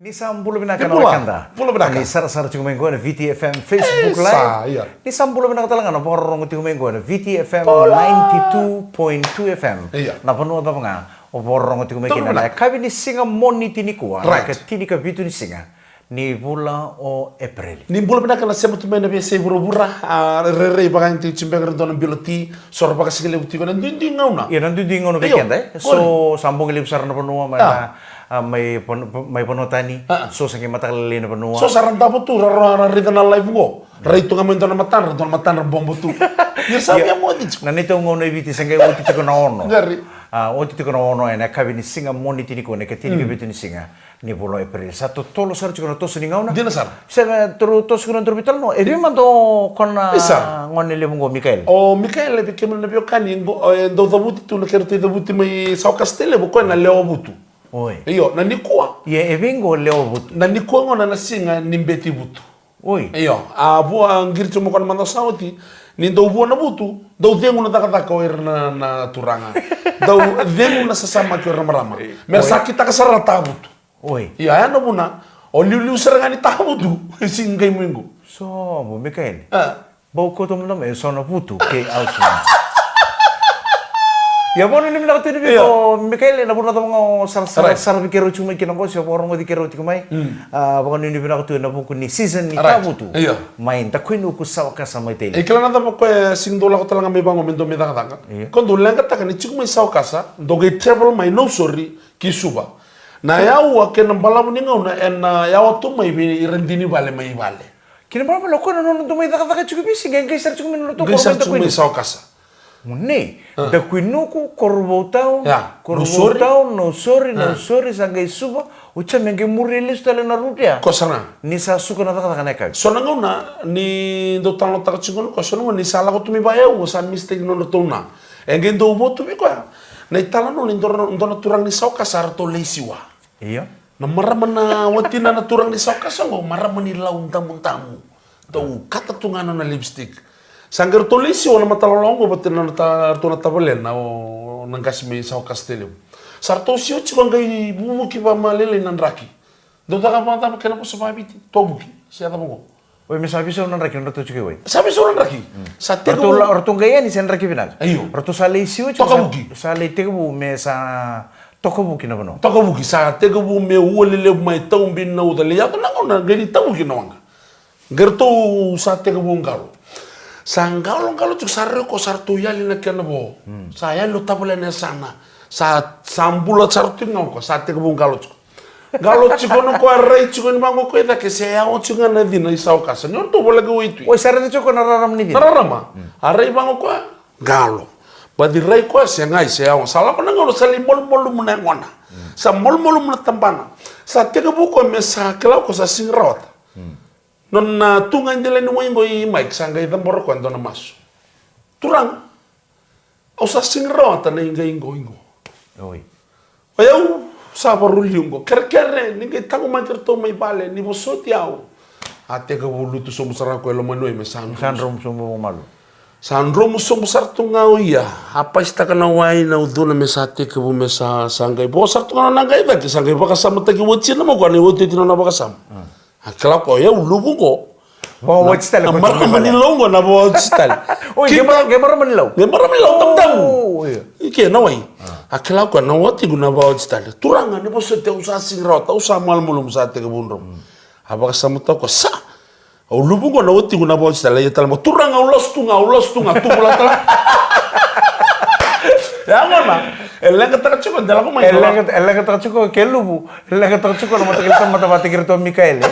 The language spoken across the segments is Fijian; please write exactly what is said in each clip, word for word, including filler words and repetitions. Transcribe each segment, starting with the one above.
Ni sa bula vinaka na wekada. Bula vinaka. Ni sarasara tiko mai qo na V T F M Facebook Live. Ni sa bula vinaka tale ga na vakarorogo tiko mai qo na V T F M ninety-two point two F M. Na vanua cava ga o vakarorogo tiko mai kina, na yakavi ni siga Moniti nikua, na ikatinikavitu ni siga ni vula o Epereli. Ni bula vinaka na sema tu mai na veiyasai vuravura, a rairai vakayagataki tiko beka e dua na bilo ti, so ra vakasigalevu tiko na duidui gauna. Ia na duidui gauna vei keda, e so sa bogi levu sara na vanua mai na, a, mai vanua tani, so sa qai mataka lailai na vanua. So sa ra davo tu, ra raica na live qo. Rai tu ga mai dua na matadra, dua na matadra bobo tu. Ia sa via moci tiko. Na neitou gauna e Viti sa qai oti tiko na ono. A, oti tiko na ono ena yakavi ni siga Moniti nikua, na ikatinikavitu ni siga ni vula o Epereli. Sa totolo sara tiko na toso ni gauna. Dina sara. Sa na toro toso tiko na doro veitalanoa. E vei mada o koya na gone levu qo, Mikaele? O Mikaele, vei kemuni na veiwekani, e dau cavuti tu na keratou icavuti mai Saukasa Tailevu, o koya na Lewa Vutu. Oi. Io, na nikua. Ia e vei qo Lewa Vutu? Na nikua gona na siga ni beti vutu. Oi. Io, a vua qiri tiko mai o koya na macawa sa oti, ni dau vua na vutu, dau cegu na cakacaka o ira na turaga. Dau cegu na sasamaki o ira na marama. Me ra sa kitaka sara na tavutu. Oi. Ia, ya na vuna o liuliu sara ga ni tavutu e sigi qai muiqu. Sobu, Mikaele. Bau kauta mada mai e so na vutu kei au sara. Ia, vakanuinui vinaka tu yani vei iko Mikaele, na vanua cava ga o sarasara vei keirau tiko mai kina qo, se o vakarogoci keirau tiko mai. A, vakanuinui vinaka tu ena vuku ni season ni tavutu mai Dakuinuku, Saukasa mai Tailevu. E kila na cava, o koya e sega ni dau lako tale ga mai vaqo me dau mai cakacaka. Ko dau leqataka ni tiko mai Saukasa, dau qai travel mai Nausori ki Suva. Na yawa kei na balavu ni gauna ena yawa tu mai vei ira dina ni vale mai vale. Kina balavu o koya na nona dau mai cakacaka tiko vei siga, e qai sara tiko mai na nona tu mai Saukasa. Muni, Dakuinuku, Korovou Town, Korovou Town, Nausori, Nausori sa qai Suva. O tsa me qai muri lesu tale na rutia. Ko sa na ni sa suka na cakacaka na yakavi. So na gauna ni dau talanoataka tiko na ko, so na gauna ni sa lako tu mai vaya, au sa mistake na nodratou na. E qai dau votu vei koya na italanoa ni dua na turaga ni Saukasa ratou lai siwa. Io. Na marama na watina na turaga ni Saukasa qo, marama ni lau damudamu. Dau kata tu ga nona lipstick. Sa qai ratou lai siwa na matalololo qo vata na ratou na tavalena o na qasi mai Saukasa Tailevu. Sa ratou siwa tiko qai vuvuki vakamalailai na draki. Dau caka vakacava kena vosa vakaviti? Tovuki se cava qo? Oi, me sa veisau na draki, na ratou tiko i wai. Sa veisau na draki. Sa tekivu. Ratou qai yani se draki vinaka. Io. Ratou sa lai siwa tiko. Tokavuki. Sa lai tekivu me sa tokavuki na vanua. Tokavuki, sa tekivu me ua lelevu mai, tau bini na uca, lai yaco na gauna qai lai tavuki na waqa. Qai ratou sa tekivu qalo. Sa qaloqalo tiko, sa rai o koya sa ratou yali na kena vo. Sa yali o tavalena e yasana. Sa, sa bula sara tiko ga o koya, sa tekivu qalo tiko. Qalo tiko na koya, rai tiko ni vaqo koya i cake, se yawa tiko ga na cina i Saukasa. Ni o ratou voleka waitui. Oi, sa raica tiko na rarama ni cina. Na rarama. A rai vaqo koya, qalo. Baci rai koya, se qai, se yawa. Sa lako na gauna sa lai malumalumu na yagona. Sa malumalumu na tabana. Sa tekivu koya me sa kila o koya sa sega ni rawata. Nona tu ga e dela ni wai qo i Mike, sa qai cabora o koya e dua na masu. Turaga, au sa sega ni rawata na iqai qo, iqo. Oi. O yau sa vakarau liu qo. Kerekere, ni qai taqomaki iratou mai vale, ni vosoti au. A tekivu lutu sobu sara o koya e loma ni wai me sa dromu sobu vakamalu. Sa dromu sobu sara tu ga o ia. A pasitaka na wai na ucuna me sa tekivu me sa, sa qai vo sara tu ga na nona qai cake, sa qai vakasamataki watina mai o koya na iotioti ni nona vakasama. A kila o koya, o yau luvu qo. Vakawati tale. Na marama ni lau qo na vakawati tale. Oi, qai marama ni lau. Qai marama ni lau damudamu. Ike na wai. A kila o koya na watiqu na vakawati tale. Turaga, ni vosoti au, sa sega ni rawata, au sa malumalumu, sa tekivu dromu. A vakasamataka o koya, sa. Au luvu qo na watiqu na vakawati tale, ia tale mo, turaga, au lasu tu ga, au lasu tu ga, tu vula tale. Ya gona, e leqataka tiko, de lako mai. E leqataka tiko ke luvu. Leqataka tiko na matakili tamata vata kei iratou o Mikaele.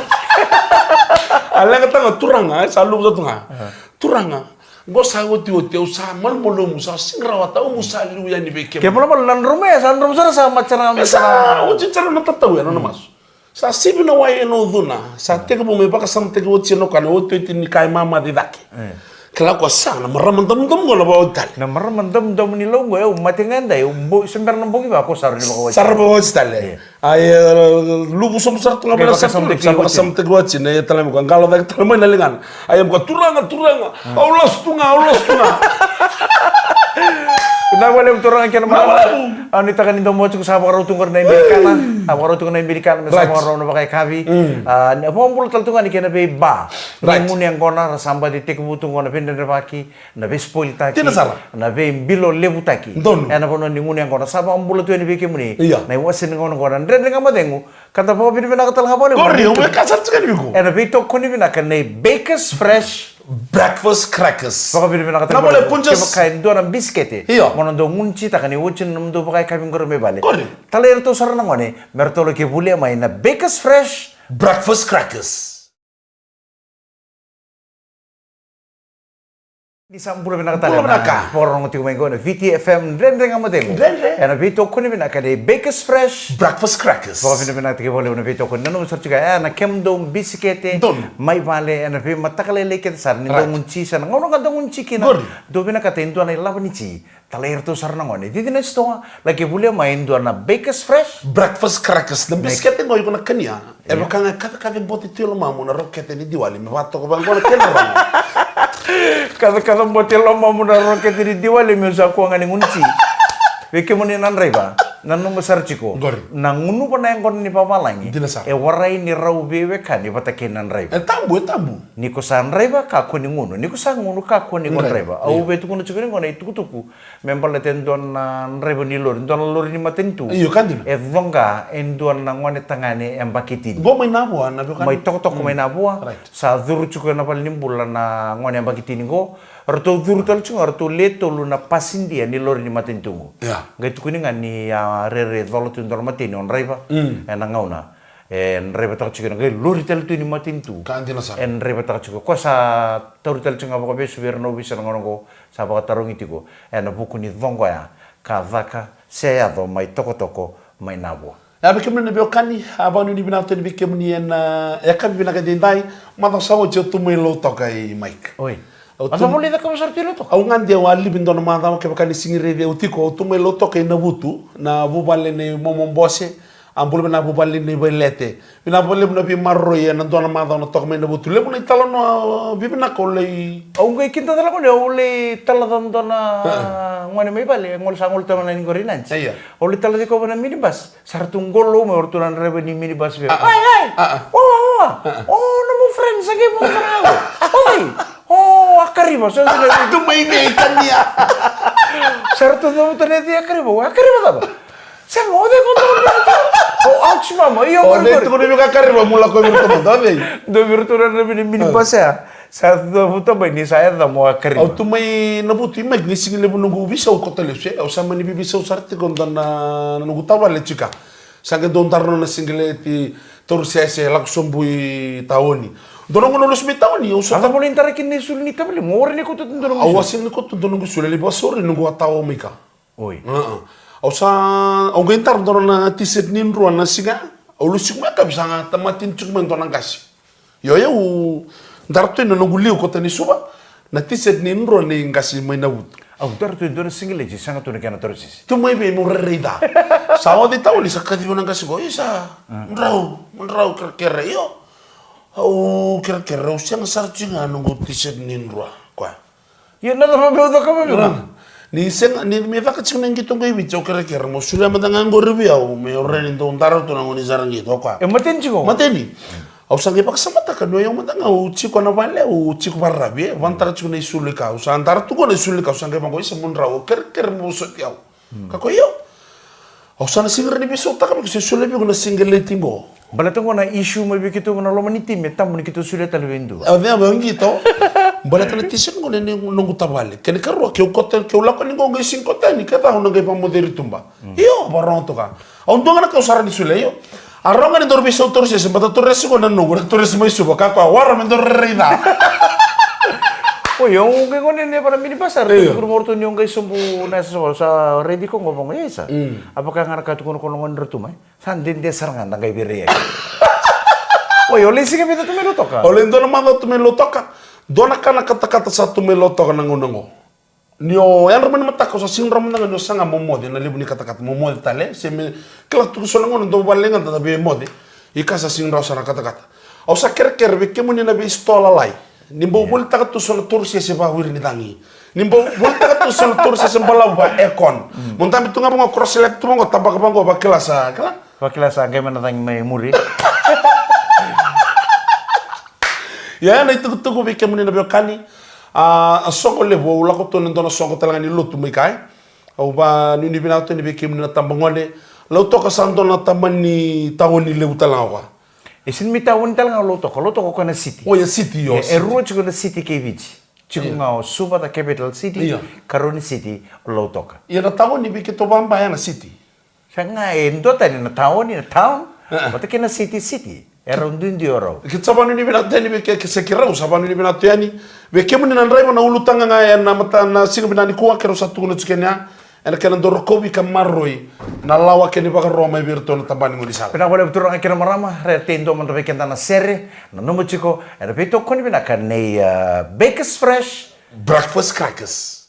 A leqataka, turaga, e sa luvu tu ga. Turaga, qo sa otioti, au sa malumalumu, sa sega ni rawata, au sa liu yani vei kemuni. Ke malumalumu na dromu, e sa dromu sara, sa matasara. E sa oti sara na tatau ya, nona masu. Sa sivi na wai ena ucuna, sa tekivu me vakasamataki watina o koya na otioti ni ka e mamaca i cake. Kila o koya, sa, na marama damudamu qo na vakawati tale. Na marama damudamu ni lau qo, e, au mate ga edai, au bau, se bera na bogi va, ko sa rawa ni vakawati. Sa rawa vakawati tale. A ia, luvu sobu sara tu ga mai na satu, sa vakasamataki watina, ia tale mai o koya, qalo cake tale mai na ligana. A ia o koya, turaga, turaga, au lasu tu ga, au lasu tu ga. Na vale mu turaga kei na marama. Au nuitaka ni domo tiko sa vakarau tu qori na ibelikana. A vakarau tu na ibelikana me sa vakarau na vakayakavi. A, ni vakabula tale tu ga ni kena vei ba. Ni gunu yaqona ra sa baci tekivu tu qo na veidredrevaki, na veispoilitaki, na veibilo levutaki. Ena vanua ni gunu yaqona sa vakabula tu yani vei kemuni. Na iwase ni gauna qo na Dredre Ga Mo Cegu. Ka da vakavinavinaka tale ga vakalevu. Qori, au via kaya sara tiko yani vei iko. Ena veitokoni vinaka nei Bakers Fresh Breakfast Crackers. Vakavinavinaka tale ga vakalevu. Kevaka e dua na bisikete. Io. Mo na dau gunucitaka ni oti na nomudou vakayakavi qori mai vale. Qori. Talai iratou sara na gone me ratou laki volia mai na Bakers Fresh Breakfast Crackers. Ni sa bula vinaka tale na vakarorogo tiko mai qo na V T F M Dredre Ga Mo Cegu. Dredre. Ena veitokoni vinaka nei Bakers Fresh Breakfast Crackers. Vakavinavinaka tiko vakalevu na veitokoni. Nanuma sara tiko ya na kemudou bisikete mai vale ena veimataka lailai kece sara ni dau gunuci sa na gauna ga dau gunuci kina. Dou vinakata e dua na ilavo ni ti. Talai iratou sara na gone. Cici na sitoa, laki volia mai e dua na Bakers Fresh Breakfast Crackers. Na bisikete qo iko na kania. E vaka ga e kacakaca bote tu e lomamu na rokete ni Diwali me vakatoka vaqo na kena rogo. Kacakaca bote e lomamu na rokete ni Diwali me sa kua ga ni gunuci. Vei kemuni na draiva, nanuma sara tiko. Qori. Na gunuva na yaqona ni vavalagi. Dina sara. E warai ni rau veiwekani vata kei na draiva. E tabu, e tabu. Ni ko sa draiva, kakua ni gunu. Ni ko sa gunu, kakua ni ko draiva. Au via tukuna tiko ni qo na itukutuku me baleta e dua na draiva ni lori, dua na lori ni matanitu. Io, ka dina. E coqa e dua na gone tagane yabaki tini. Qo mai Navua, na veiwekani. Mai Tokotoko, mai Navua. Right. Sa curu tiko ena vale ni bula na gone yabaki tini qo. Ratou curu tale tiko ga, ratou le tolu na pasidia ni lori ni matanitu qo. Ia. Qai tukuni ga ni a rairai cola tu e dua na mateni o draiva ena gauna e draivataka tiko kina, qai lori tale tu ni matanitu. Ka dina sara. E draivataka tiko. Koya sa tauri tale tiko ga vakavesu vei ira na ovisa na gauna qo, sa vakatarogi tiko ena vuku ni coqa ya ka caka se yaco mai Tokotoko mai Navua. Ia, vei kemuni na veiwekani, a vakanuinui vinaka tu yani vei kemuni ena yakavi vinaka edaidai. Macawa sa oti au tu mai Lautoka, i Mike. Oi. Au tu, a cava o lai cakava sara tu i Lautoka? Au gade, au a livi dua na macawa, kevaka ni sega ni raici au tiko, au tu mai Lautoka i Navutu, na vuvale nei Momo Bose. A bula vinaka vuvale nei Vailete. Vinaka vakalevu na veimaroroi ena dua na macawa na toka mai Navutu. Levu na italanoa veivinaka au lai. Au qai kidacala gone, au lai talaca dua na gone mai vale, gole, sa gole tama na ni qori nadi. Io. Au lai talaci koya na minibus. Sa ratou qolou mai o ratou na draiva ni minibus vei au. Ai, ai. Wa, wa, wa. O, nomu friend sa qai mo sara ga. Oi. O, a kariva, sa tu mai vei tania. Sa ratou cavuta na yaca i a kariva, a kariva cava? Sega, o cei ko dau draiva? O, ouch mama, io, o cei tukuna vei iko a kariva, mo lako vei iratou mada, o cei? Dua vei iratou na draiva ni minibus ya. Sa cavuta mai ni sa yaca mo a kariva. Au tu mai Navutu i Mike, ni sega ni levu noqu veisau koto lesu, e, au sa mani veiveisau sara tiko dua na noqu tavale tiko. Sa qai dau dara nona siqeleti, tauri sese, lako sobu i taoni. Dua na gauna au lesu mai taoni, au sa. A cava o lai dara kina na isulu ni tavale? Mo warai ni kauta tu dua noqu isulu. Au a sega ni kauta tu dua noqu isulu, e lai vakasauri noqu a tawa mai ka. Oi. Au sa, au qai dara dua na t-shirt ni drua na siga. Au lesu tiko mai yakavi, sa qai tamata tiko mai dua na qase. Io, io, au dara tu na noqu liu koto ni Suva, na t-shirt ni drua ni qase mai Navutu. Au dara tu e dua na siqeleti, sega tu na kena tauri sese. Tu mai vei meu rairai ca. Sa oti taoni, sa kacivi na qase qo, isa, drau, drau kerekere, io. Au kerekere, au sega sara tiko ga noqu t-shirt ni drua, koya. Ia na cava meu cakava vei iko? Ni sega, ni me caka tiko na qito qo i Viti, au kerekere mo solia mada ga qori vei au, meu rawa ni dau dara tu na gone sara qito, o koya. E mateni tiko? Mateni. Au sa qai vakasamataka ni o yau mada ga au tiko na vale, au tiko vakararavi, e, vakadara tiko na isulu i ka, au sa dara tu qo na isulu i ka, au sa qai vaqo, isa mo drau, au kerekere mo vosoti au. Ka koya, io. Au sa na sega ni veisautaka vei iko se solia vei iko na siqeleti qo. Baleta qo na issue mai vei keitou na loma ni timi, e tabu ni keitou solia tale vei dua. Au cava, au qito. Baleta na t-shirt qo na noqu tavale. Kena ikarua, keu koto, keu lako yani qo, qai sega ni koto yani, kevaka au na qai vakamoceri tuba. Io, vakarorogo toka. Au dua ga na ka au sa rawa ni solia, io. A rawa ga ni daru veisau tauri sese, baleta tauri sese qo na noqu, na tauri sese mai Suva, ka koya, wara me daru rairai ca. Oi, au qai gone ni vara minibus, sa ratou tukuna mo ratou ni au qai sobu na yasa sa, sa raici koya qo vaqo, e isa. A vaka ga na ka tukuna ko na gone ratou mai. Sa dede sara ga da qai veirai. Oi, au lai siga vica tu mai Lautoka? Au lai dua na macawa tu mai Lautoka. Dua na ka na katakata sa tu mai Lautoka na gauna qo. Ni o yadra mai na mataka, au sa sega ni rawa mada ga ni o saga mo moce na levu ni katakata, mo moce tale, se me kila tu so na gauna dau vale ga da via moce. I ka sa sega ni rawa sara na katakata. Au sa kerekere vei kemuni na veisitoa lalai. Ni bau volitaka tu so na torosese vawiri ni cagi. Ni bau volitaka tu so na torosese balavu va aircon. Mo dabe tu ga vaqo, cross leg tu vaqo, tabaka vaqo, vakila sa, kila. Vakila sa qai mai na cagi mai muri. Ia, na itukutuku vei kemuni na veiwekani. A, a soqo levu, au lako tu na dua na soqo tale ga ni lotu mai kai. Au vanuinui vinaka tu yani vei kemuni na tabagone. Lautoka sa dua na taba ni taoni levu tale ga oka. E sini mai taoni tale ga o Lautoka, Lautoka o koya na city. O ya city, io, e, e rua tiko na city kei Viti. Tiko ga o Suva, the capital city, io, karua ni city o Lautoka. Ia na taoni vei keitou vabaya na city. Sa ga e duatani na taoni, na town, e, e, vata kei na city, city. E rau duidui o rau. Keitou sa vanuinui vinaka tu yani vei ke, ke se keirau, sa vanuinui vinaka tu yani. Vei kemuni na draiva, na ulutaga ga ena mata, na siga vinaka nikua, keirau sa tukuna tiko yani ya. Ena kena dau rokovi ka maroroi na lawa kei na ivakaro mai vei iratou na tabana ni gaunisala. Vinaka vakalevu turaga kei na marama, ra tei dua mada vei keda na sere, nanuma tiko, ena veitokoni vinaka nei, ah, Bakers Fresh. Breakfast crackers.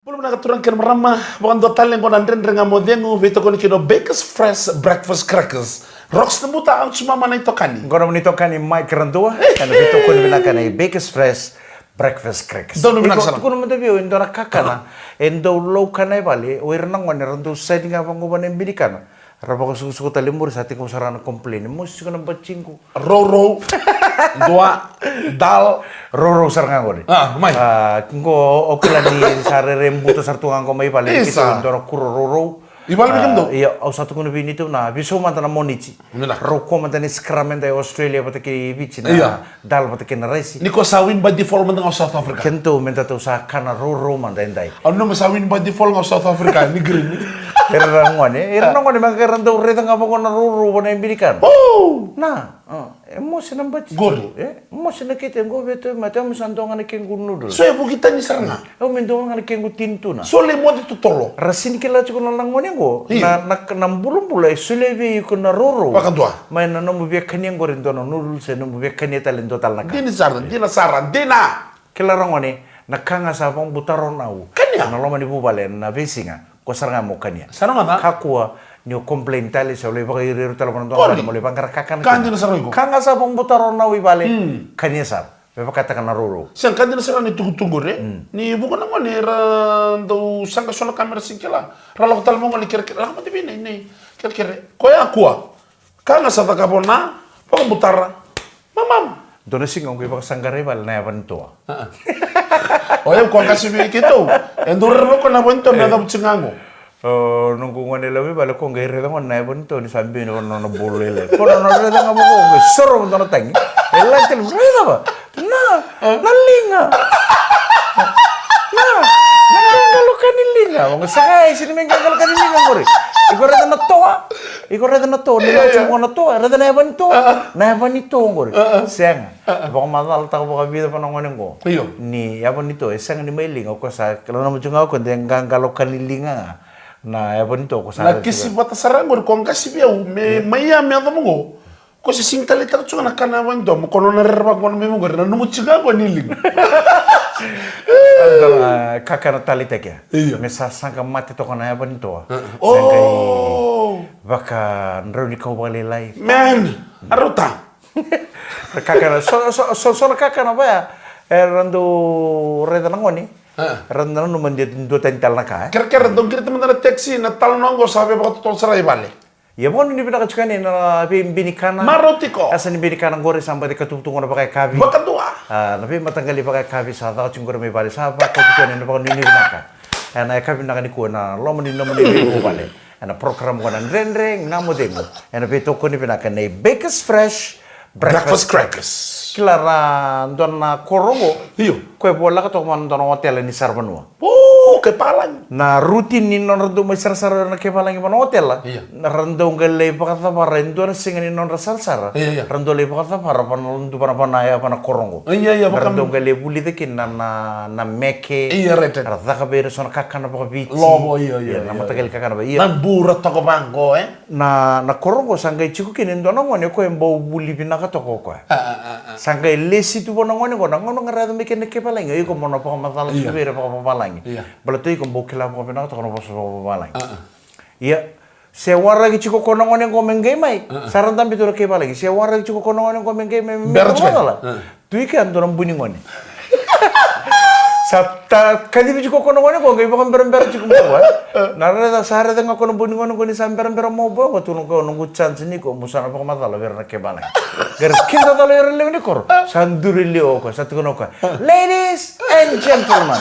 Bula vinaka turaga kei na marama, vakadua tale qo na Dredre Ga Mo Cegu, veitokoni kina o Bakers Fresh Breakfast Crackers. Rox Nabuta, au tu mama na itokani. Qo na nomuni itokani Mike Radua, ena veitokoni vinaka nei Bakers Fresh Breakfast Crackers. Donu vinaka sara. Iko tukuna mada vei au e dua na kakana e dau laukana e vale, o ira na gone era dau side ga vaqo vana e binikana. Ra vakasukusuku tale muri sa tiko sara na complain. Mosi tiko na batiqu. Rourou. Dua. Dal. Rourou sara ga qori. A, mai. A, qo o kila ni sa rere buta sara tu ga qo mai vale. Isa. Keitou dua na kuro rourou. I vale vei kemudou? A, ia, au sa tukuna vei keitou na veisau mada na Moniti. Vinaka. Rau kua mada ni scrum eda e Australia vata kei Viti na, ia, dal vata kei na raisi. Ni ko sa win by default mada ga o South Africa. Keitou meda tou sa kana rourou mada edai. Au nanuma sa win by default ga o South Africa, ni green. Era na gone, era na gone me qai ra dau raica ga vaqo na rourou vana e binikana. Oh! Na, a, e mosi na bati. Qori. E, mosi na kete qo vei tou, ma tou me sa dua ga na kequ noodle. So e vuki tani sara ga. Au me dua ga na kequ tin tuna. So lai moce totolo. Ra sini kila tiko na lagone qo. Io. Na, na, na bulabula e solia vei iko na rourou. Vakadua. Mai na nomu via kania qori dua na noodle se nomu via kania tale dua tale na ka. Dina sara, dina sara, dina. Kila ragone, na ka ga sa vakabutaro na au. Kania. Na loma ni vuvale, na veisiga, ko sara ga mo kania. Sara ga. Kakua, ni o complain tale, se o lai vakairiiri tale vana dua na gone, mo lai vaqara kakana. Ka dina sara ga iko. Ka ga sa vakabutaro na au i vale, kania sara. Me vakataka na rourou. Sega, ka dina sara ni tukutuku re. Mm. Ni vuqa na gone ra dau saqa so na ka me ra sega ni kila. Ra lako tale mai qo ni kerekere. Lako mada vei nei, nei kerekere. Koya kua. Ka ga sa cakava o na vakabutara. Mamam. Dua na siga au qai vakasaqara i vale na yava ni toa. O yau ko qasi vei keitou. E dau rerevaka na yava ni toa me yaco vata ga qo. O noqu gone lavo i vale ko qai raica gona na yava ni toa ni sa biu ena vanua na bolo lailai. Ko na nona raica ga vaka qai soro dua na tagi. E lako tale, raica va. Na, na liga. Na, na qaqalo ka ni liga. Vaqo sa qai sini me qaqalo ka ni liga qori. Iko raica na toa. Iko raica na toa. Ni lako tiko na toa. Raica na yava ni toa. Na yava ni toa qori. Sega. Vakamacalataka vakavica vua na gone qo. Io. Ni yava ni toa e sega ni mai liga, ko sa kila na mutu ga ko de qaqalo ka ni liga ga. Na yava ni toa ko sa. Na kisi vata sara qori ko qasi vei au me mai ya me yacova qo. Ko se sega ni taleitaka tu ga na ka na yava ni toa, mo ko nona rerevaka qo na mai qori, na nomu tiko ga qo ni liga. Kakana taleitaki ya. Io. Me sa saqa mate toka na yava ni toa. O. Me qai vakadrau ni kau vakalailai. Man, a rauta. Kakana, so, so, so, so na kakana vaya, era dau raica na gone. Era nanuma ni dua tani tale na ka, e? Kerekere, dau qirita mada na taxi, na talanoa qo sa via vakatotolo sara i vale. Ia vakanuinui vinaka tiko yani na veibinikana. Marau tiko. Asa ni binikana qori sa baci katuvu tu qo na vakayakavi. Vakadua. A, na veimataqali vakayakavi sa caka tiko qori mai vale sa vakauta tiko yani na vakanuinui vinaka. Ena yakavi vinaka nikua ena loma ni nomuni veivuvale. Ena program qo na Dredre Ga Mo Cegu. Ena veitokoni vinaka nei Bakers Fresh Breakfast Crackers. Kila ra dua na koro qo. Io. Ko e voleka toka vua na dua na otela ni saravanua. O, Kaipalagi. Na routine ni nodra dau mai sarasara na Kaipalagi vua na otela. Io. Ra dau qai lai vakacavara e dua na siga ni nodra sarasara. Io, io. Ra dau lai vakacavara vua na ludu vana vana ya vua na koro qo. Io, io, ra dau qai lai vulica kina na, na, na meke. Io, right, right. Ra caka vei ira so na kakana vakaviti. Lovo, io, io, io, na mataqali kakana vei ira. Na bura toka vaqo, e? Na, na koro qo sa qai tiko kina e dua na gone ko e bau vuli vinaka toka o koya. A, a, a, a. Sa qai lesi tu vua na gone qo, na gauna ga ra yaco mai kina na Kaipalagi, o iko mo na vakamacala tu vei ira vakavavalagi. Io. Baleta o iko bau kila vakavinaka toka na vosa vakavavalagi. A, a. Ia, Se waraki tiko ko na gone qo me qai mai. Sa ra dabe tu na kaivalagi. Se waraki tiko ko na gone qo me qai mai me bera tiko. Macala. Tu i kea dua na buni gone. Sa ta kacivi tiko ko na gone qo qai vakaberabera tiko mo qo. Na raica sa raica ga ko na buni gone qo ni sa berabera mo qo, qo tu na qo noqu chance ni ko mo sa na vakamacala vei ira na kaivalagi. Qai ra kidacala ira lewe ni koro. Sa duri liwa o koya, sa tukuna o koya, "Ladies and gentlemen,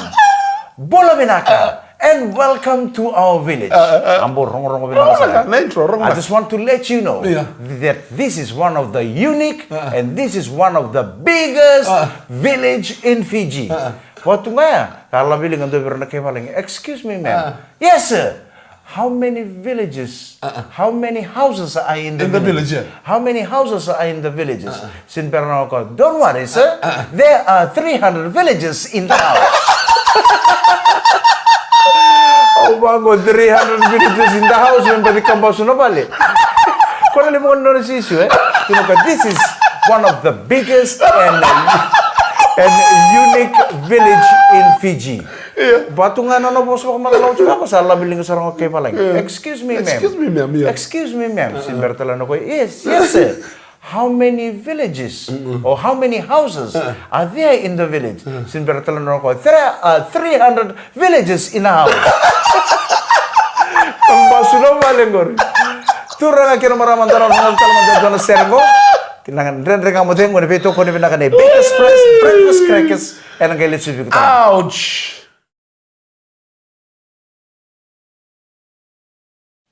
bula vinaka." And welcome to our village. A bau rogorogo vinaka sara. Na intro, rogo. I just want to let you know that this is one of the unique and this is one of the biggest village in Fiji. Vatu ga ya, ka lavili ga dua vei ira na kaivalagi. "Excuse me, ma'am." "Yes, sir." "How many villages, how many houses are in the village? How many houses are in the villages?" Sin bera na waka, "Don't worry, sir. There are three hundred villages in the house." Au vaqo, "Three hundred villages in the house," me baci kabasu na vale. Ko na levu gona nona sisiu, e? This is one of the biggest and, and unique village in Fiji. Vatu ga na nona vosa vakamacala, au tukuna ko sa lavili ga sara ga kaivalagi. "Excuse me, ma'am." "Excuse me, ma'am." Sin bera tale na koya, "Yes, yes, sir." "How many villages or how many houses are there in the village?" Sin bera tale na koya, "There are three hundred villages in a house." Kabasu na vale qori. Turaga kei na marama, dua na tale mada dua na sere qo. Kina ga Dredre Ga Mo Cegu, na veitokoni vinaka nei Bakers Fresh Breakfast Crackers. Ena qai lesu vei iko tale. Ouch.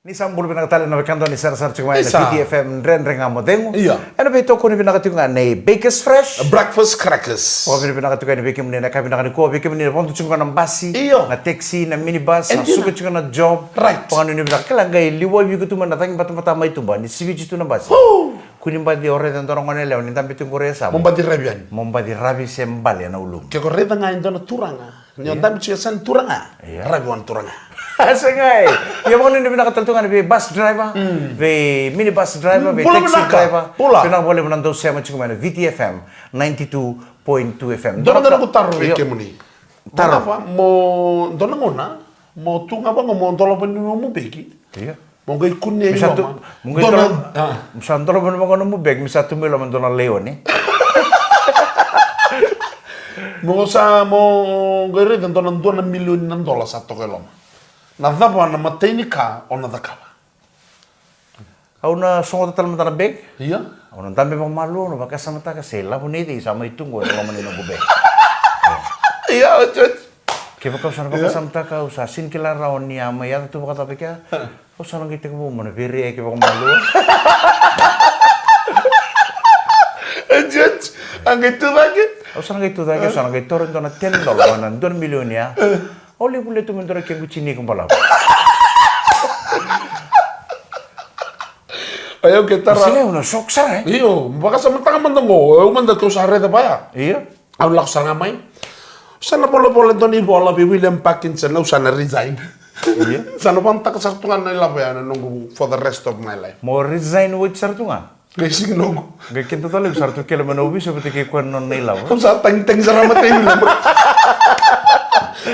Ni sa bula vinaka tale na wekada ni sarasara tiko mai ena V T F M Dredre Ga Mo Cegu. Ena veitokoni vinaka tiko ga nei Bakers Fresh Breakfast Crackers. Vakavinavinaka tiko yani vei kemuni na ka vinaka ni kua, vei kemuni na vodo tiko ga na basi, na taxi, na minibus, na suka tiko na job. Right. Vakanuinui vinaka, kila qai liwa vei iko tu mai na cagi batabata mai tuba ni siviti tu na basi. Kua ni baci o raica e dua na gone yalewa ni dabe tu qori e sava. Mo baci ravi yani. Mo baci ravi se bale ena ulumu. Ke ko raica ga e dua na turaga ni o dabe tiko e sa ni turaga. Ravi vua na turaga. Sega e. Ia vakanuinui vinaka tale tu ga ni vei bus driver, vei minibus driver, vei taxi driver. Bula vinaka. Vinaka vakalevu na dau sema tiko mai na V T F M ninety-two point two F M. Dua na noqu taro vei kemuni. Taro. Mo dua na gauna mo tu ga vaqo mo dolava ni nomu beki. Mo qai kunei loma. Mo qai dolava, mo sa dolava na vaqo nomu beki, mo sa tu mai loma dua na laione. Mo sa mo qai raica dua na dua na milioni na dola sa toka e loma. Na cava na imatai ni ka o na cakava? Au na sogota tale mada na beki. Ia. Au na dabe vakamalua, au na vakasamataka se ilavo nei cei sa mai tu qo ena loma ni noqu beki. Ia, oti, oti. Kevaka au sa na vakasamataka, au sa sega ni kila rawa ni a mai yaco tu vakacava kea. Au sa na qai tekivu meu na viriaki vakamalua. Oti, oti. A qai tu cake. Au sa na qai tu cake, au sa na qai taura e dua na ten dola mai na dua na milioni ya. Au levu letu me dua na kequ tini iko balavu. Io, ke tara. Sega, au na shock sara, e? Io, vakasamataka mada qo, au mada keu sa raica vaya. Io. Au lako sara ga mai. Sa na volavola e dua na ivola vei William Parkinson, au sa na resign. Io. Sa na vanataka sara tu ga na ilavo ya na noqu for the rest of my life. Mo resign oti sara tu ga. Qai sigi noqu. Qai keda tale, au sa ratou kele mai na ovisa vata kei koya na nona ilavo. Au sa tagitagi sara ga matai William.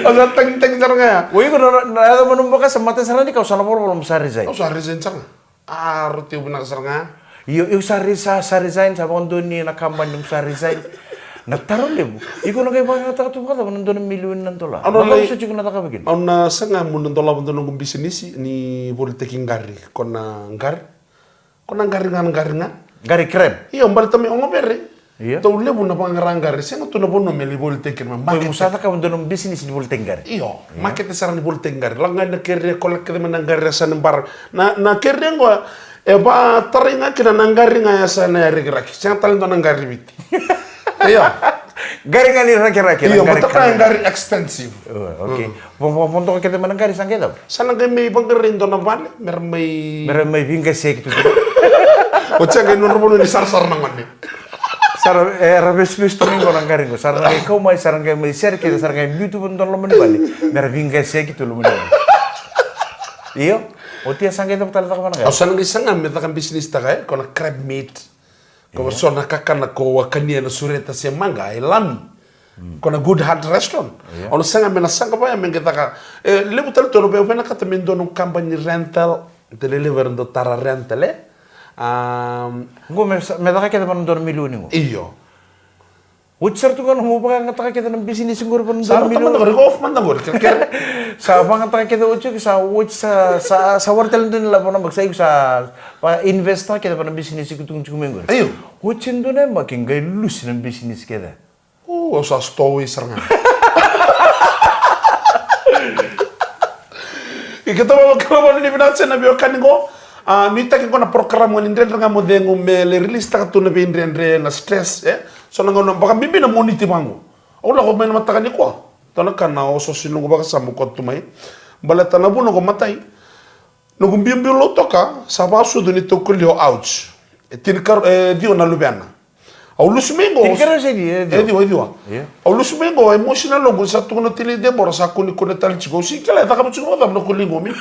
Au sa tagitagi sara ga ya. O iko na, na yaco mai nomu vakasa matai sara ga ni ka au sa na volavola mo sa resign. Au sa resign sara ga. A, rauti au vinaka sara ga. Io, io sa re-, sa, sa resign, sa vakadonui na kabani mo sa resign. Na taro levu. Iko na qai vakayagataka tu vakacava na dua na milioni na dola? Au na lai-, na vakaso tiko na cakava kina. Au na saga mo na dolava dua noqu bisinisi ni volitaki qari. Ko na qari. Ko na qari ga, na qari ga. Qari crab. Io, baleta me ogovere. Io. Dau levu na vaqara qari, sega tu na vanua me lai volitaki kina, me market. Mo sa cakava dua na bisinisi ni volitaki qari. Io, market sara ni volitaki qari. Lako ga na carrier, collect kece mai na qari, sa na bara. Na, na carrier qo, e vatarai ga kina na qari ga ya sa na yarekiraki. Sega tale dua na qari Viti. Io. Qari ga ni rakiraki, io, na qari matata qari. Qari expensive. Oh, okay. Mm. Vo, vo, vodoka kece mai na qari sa qai cava? Sa na qai mai vaqarai dua na vale, me ra mai, me ra mai veiqaseki tu. Oti sa qai nodra vanua ni sarasara na gone. Sa ra, e, ra vesivesu tu mai qo na qari qo. Sa ra na qai kau mai, sa ra qai mai sere kece, sa ra qai biu tu vata dua na loma ni vale. Me ra veiqaseki tu loma ni vale. Io, oti sa qai cava tale caka vana qai? Au sa na qai saga me caka bisinisi taka, e, ko na crab meat. Ko so na kakana ko a kania na sureta se maqa e Lami. Ko na Good Heart Restaurant. Au na saga me na saga vaya me qai caka. E, levu tale tu au na via vinakata me dua na kabani rental Deliver do tara rental e. Um, Qo me sa- me caka kece vana dua na milioni qo. Io. Oti sara tu ga nomu vakayagataka kece na bisinisi qori vana dua na milioni. Sa riko off mada qori kerekere. Sa vakayagataka kece oti, sa oti sa sa sa wara tale dua ni lavo na baki sa iko sa va invest taka kece vana bisinisi iko tukutuku mai qori. Io. Oti dua na yabaki qai lusi na bisinisi kece. O, au sa stowaway sara ga. Io, keitou vakalougatataka ni vinaka sara na veiwekani qo. A, nuitaki qo na program ga ni Dredre Ga Mo Cegu me lai release taka tu na veidredre, na stress, e. So na gauna vakabibi na Moniti vaqo. Au lako mai na mataka nikua. Dua na ka na osooso ni noqu vakasama au kauta tu mai. Baleta na vuna qo, matai, noqu biubiu lotu toka sa vakasucu neitou koli o Ouch. E tini ka, e ciwa na luvena. Au lusi mai qo. Tini ka rau se ciwa, e ciwa. E ciwa, e ciwa. Io. Au lusi mai qo, e mosi na loqu, sa tukuna o Tili Debora, sa kunekunetaki tiko. Au sega ni kila e cakava tiko vakacava na koli qo, me.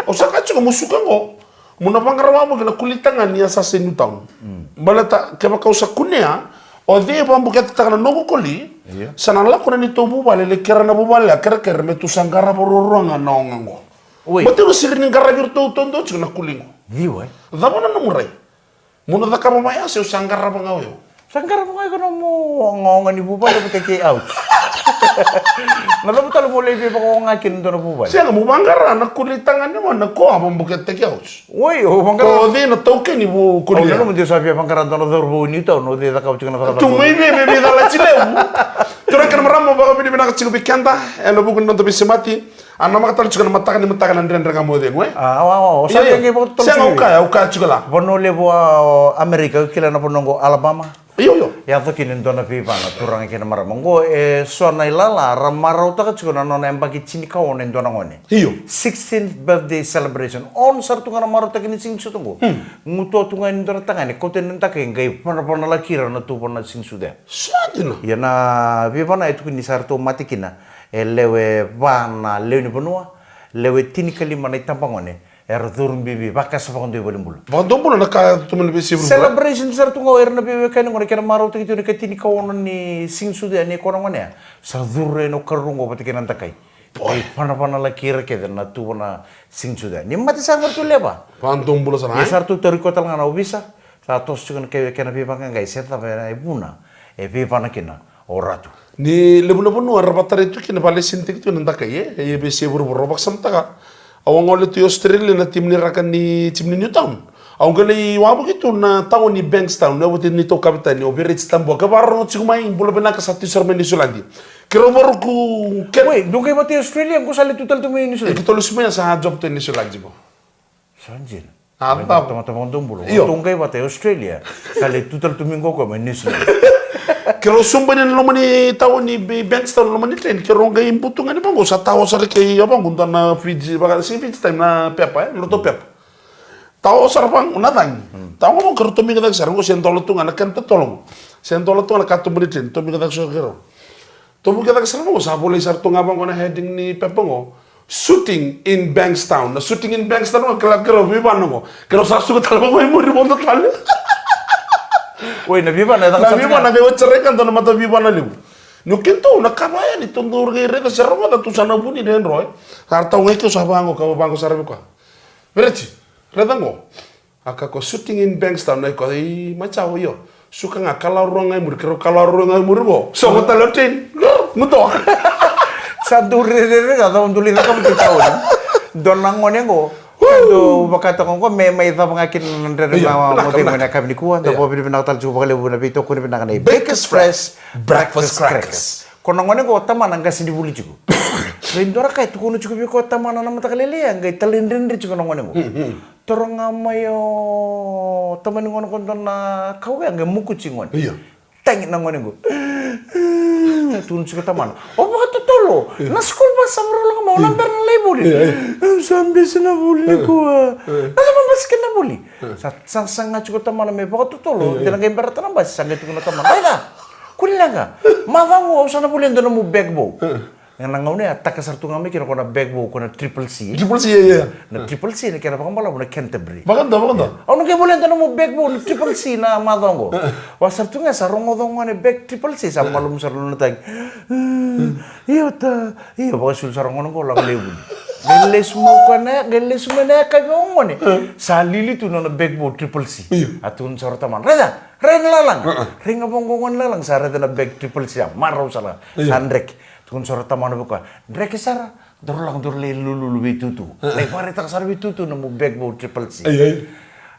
Au sa kaya tiko, mo suka qo, mo na vaqara wavoki na koli tagane ni yasayasa e Newtown. Baleta kevaka au sa kunea, o cei e vakabuketataka na noqu koli? Io. Sa na lako na neitou vuvale, lai kerea na vuvale a kerekere me tou sa qarava ruarua ga na oga qo. Oi. Baleta au na sega ni qaravi iratou taudua tiko na koli qo. Ciwa, e? Cava na nomu rai? Mo na cakava mai, a, se au sa qarava ga o yau. Sa qarava ga o iko na nomu ogaoga ni vuvale vata kei Ouch. Na cava tale mo lai veivakaoga kina dua na vuvale? Sega, mo vaqara na koli tagane, mo na ko a vakabuketaki Ouch. Oi, o vaqara. O cei na taukei ni vu koli? Au nanuma de sa via vaqara dua na cauravou e Newtown, o cei e cakava tiko na cakacaka. Tu mai vei, vei, vei cala ti levu. Turaga kei na marama, vakavinavinaka tiko vei keda ena vuku ni noda veisemati. A, namaka tale tiko na mataka ni mataka na Dredre Ga Mo Cegu, e? A, awa, awa, o sa via qai vakatotolo tiko. Sega, au kaya, au kaya tiko la. Vanua levu a, o Amerika, au kila na vanua qo Alabama. Io, io. Yaco kina e dua na veivana, turaga kei na marama. Qo e so na ilala ra marautaka tiko na nona yabaki tinikaono e dua na gone. Io. Sixteenth birthday celebration. Ono sara tu ga na marautaki ni siga ni sucu qo. Gutuwa tu ga e dua na tagane, kauta na dakai, qai vanavanalaki ira na tuvana siga ni sucu ya. Sa dina. Ia na veivana e tukuni sa ratou mate kina e lewe va na lewe ni vanua, lewe tinikalima na itabagone, era curu bibi vakasa vakadua i valenibula. Vakadua bula na ka tu mai na veisei vurevure. Celebration sara tu ga o ira na veiwekani qo, na kena marautaki tu na ikatinikaono ni siga ni sucu ya nei koya na gone ya. Sa curu ena ikarua qo vata kei na dakai. Boy. Qai vanavanalaki ira kece na tuvana siga ni sucu ya. Ni mate sara ga ratou lewe va. Vakadua bula sara, e? Ia sa ratou tauri koya tale ga na ovisa. Sa toso tiko na kena veivaqaqai se cava e vuna e veivana kina o Ratu. Ni levu na vanua era vakatarai tu kina, vakalesenitaki tu na dakai, e, e veisei vurevure. Au vakasamataka, au a gole tu i Australia na timi ni raka ni timi ni Newtown. Au qai lai wavoki tu na tauni Bankstown, e oti neitou kavetani o Vereti Tabua, ka vakarorogo tiko mai, bula vinaka, sa tu sara mai Niusiladi. Keirau varuku ke. Wei, dou qai vata i Australia, qo sa lai tu tale tu mai Niusiladi? E, keitou lesu mai, sa job tu e Niusiladi qo. Sa dina. A, tamata vakadua bula. Io. Tou qai vata e Australia. Sa lai tu tale tu mai qo o koya mai Niusiladi. Keirau subu yani na loma ni tauni Bankstown, loma ni train. Keirau qai butu ga ni vaqo, sa tao sara kei, a, vaqo dua na Fiji, vaka, sega ni Fiji time, na pepa, e, lotu pepa. Tao sara vaqo na cagi. Tao ga vaqo, keirau tomi ga cake sara qo, se dola tu ga na kena totolo qo. Se dola tu ga na katuba ni train, tomi ga cake sara keirau. Tomi ga cake sara vaqo, sa volai sara tu ga vaqo na heading ni pepa qo. Shooting in Bankstown. Na shooting in Bankstown qo, kila keirau veivana qo. Keirau sa suka tale vaqo i muri, vodo tale. Oi, na veivana e caka sara. Na veivana qai oti sara ga e dua na mata veivana levu. Ni o keitou na kava yani, tou dau qai raica se rogoca, tou sa na vuni dredre, e. Sa ratou qai keu sa vaqo, ka vaqo sara vei koya. Vereti, raica qo. A kaya o koya, shooting in Bankstown, na i koya, i Macawa, io. Suka ga, kalawa rua ga i muri, keirau kalawa rua ga i muri qo. Sogo tale o train. Gutuwa. Sa dau rerere ga, sa dau lai cakava tu tauni. Dua na gone qo. Dau vakataka qo me mai cava ga kina na Dredre Ga Mo Cegu ena yakavi nikua. Da vakavinavinaka tale tiko vakalevu na veitokoni vinaka nei Bakers Fresh Breakfast Crackers. Ko na gone qo tamana qasenivuli tiko. Qai dua na ka e tukuna tiko vei koya tamana na mataka lailai, qai talaidredre tiko na gone qo. Toro ga mai o tamani gone qo dua na kau, e qai mukuti gone. Io. Tagi na gone qo. Tukuna tiko tamana, o vakatotolo. Na school bus sa vakarau lako mai, o na bera na lai vuli. Io, io. Sa bese na vuli nikua. Na cava basi kena vuli? Sa, sa saga tiko tamana me vakatotolo. Io, io. De na qai berata na basi, sa qai tukuna tamana, raica. Kua ni leqa. Macawa qo au sa na volia e dua nomu bag vou. Na gauna ya taka sara tu ga mai kina ko na bag vou ko na triple C. Triple C, yeah, yeah. Na triple C na kena vakabalavu na Canterbury. Vakadua, vakadua. Au na qai volea na nomu bag vou na triple C na macawa oqo. Wa sara tu ga sa rogoca o gone bag triple C sa malumu sara na nona tagi. Io ta, io, vakasulu sara o gone oqo lako levu. Qai lesu mai o koya na, qai lesu mai na yakavi o gone. Sa lili tu na nona bag vou triple C. Io. A tukuna sara o tamana, raica, rai na lalaga. Rai ga vaqo o gone lalaga sa raica na bag triple C a marau sara. Io. Sa dreke. Tukuna sara o tamana vei koya, dreke sara, daru lako daru lai lululu vei tutu. Lai vakaraitaka sara vei tutu na nomu bag vou triple C. Ai, ai.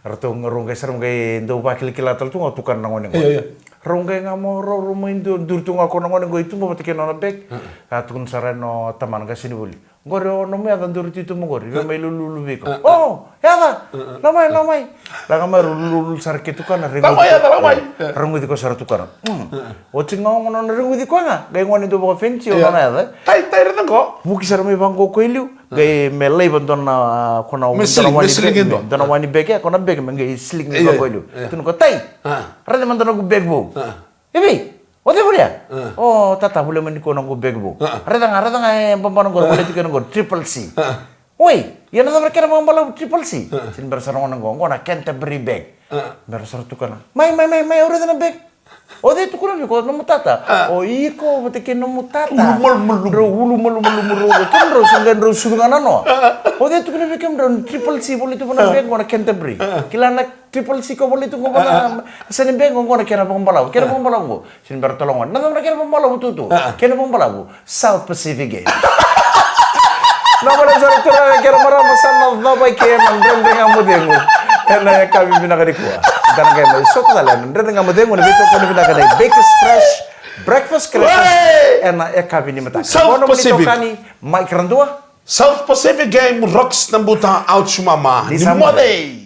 Ratou ga rau qai sara qai dau vakilakila tale tu ga o tukana na gone qo. Ai, ai, ai. Rau qai ga mo rau rau mai duri tu ga ko na gone qo i tuba vata kei na nona bag. A tukuna sara na tamana qai sini voli. Qori o nomu yaca duri tu i tuba qori, vei mai lululu vei iko. O, yaca, la mai, la mai. La ga mai rau lululu sara kei tukana, reguci ko sara tukana. Oti ga o gona na reguci koya ga, qai gone dau vakafenisi o nona yaca. Tai, tai, raica qo. Vuki sara mai vaqo ko i liu, qai me laiva dua na, ko na, me dua na sling, wani me sling bag, dua na wani bag, e, ko na bag, me qai sling mai vaqo i liu. Tukuna ko, tai, raica mada noqu bag vou. E vei, o cei volia? O tata, volia mai ni ko noqu bag vou. Raica ga, raica ga e babana qo, volia tiko na qo, triple C. Oi, ia na cava na kena vakabalavu triple C? Sini bera sara gona qo, qo na Canterbury bag. Bera sara tukana. Mai, mai, mai, mai, au raica na bag. O cei tukuna vei iko nomu tata? O iko vata kei nomu tata. Drau ulu malumalumu rau. Kemudrau suga, drau suga na noa. O cei tukuna vei kemudrau ni triple C voli tu vana bag qo na Canterbury? Kila na triple C ko voli tu qo vana sani bag qo na kena vakabalavu. Kena vakabalavu qo. Sini bera tale gona. Na cava na kena vakabalavu tutu? Kena vakabalavu. South Pacific Game. Na vale sara turaga kei na marama sa na cava i ke ena Dredre Ga Mo Cegu. Ena yakavi vinaka nikua. Da na qai mai sota tale ena Dredre Ga Mo Cegu, na veitokoni vinaka nei Bakers Fresh Breakfast Crackers. Ena yakavi ni mataka. South Pacific. Mike Radua. South Pacific Game rocks na buta out shumama. Ni sa moce.